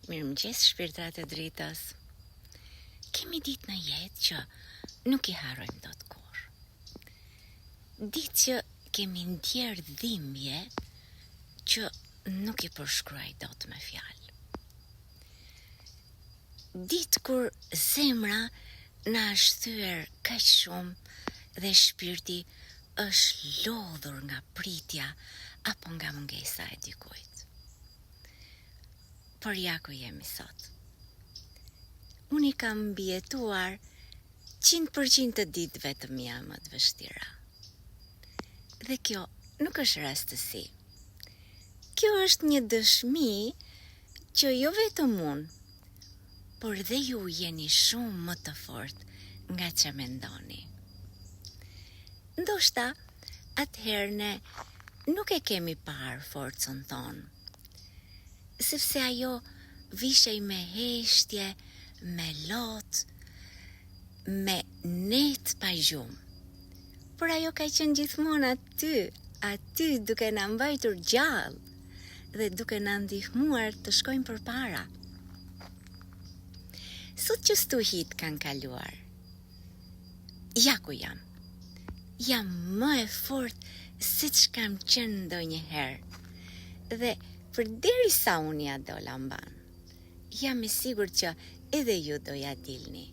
Mirëmëngjes shpirtrat e dritës. Kemi ditë në jetë që nuk i harrojmë dot kurrë. Ditë që kemi ndjerë dhimbje që nuk i përshkruaj dot me fjalë. Ditë kur zemra na është thyer kaq shumë dhe shpirti është lodhur nga pritja apo nga mungesa e dikujt. Por ja ku jemi sot. Unë i kam mbijetuar 100% të ditëve të mia më të vështira. Dhe kjo nuk është rastësi. Kjo është një dëshmi që jo vetëm unë, por dhe ju jeni shumë më të fortë nga që mendoni. Ndoshta, atëherë ne nuk e kemi parë forcën tonë, sepse ajo vishej me heshtje, me lot, me net pa gjumë. Por ajo ka qenë gjithmonë aty, aty duke na mbajtur gjallë dhe duke na ndihmuar të shkojmë përpara. Sot që stuhitë kanë kaluar, Ja ku jam. Jam më e fortë seç kam qenë ndonjëherë. Dhe përderisa unë ia dola mbanë, jam e sigurt që edhe ju do ia dilni.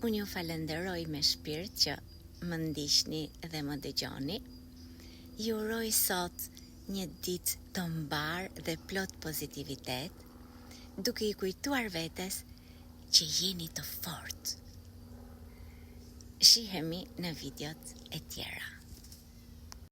Unë ju falënderoj me shpirt që më ndiqni dhe më dëgjoni. Ju uroj sot një ditë të mbarë dhe plot pozitivitet, duke i kujtuar vetes që jeni të fortë. Shihemi në videot e tjera.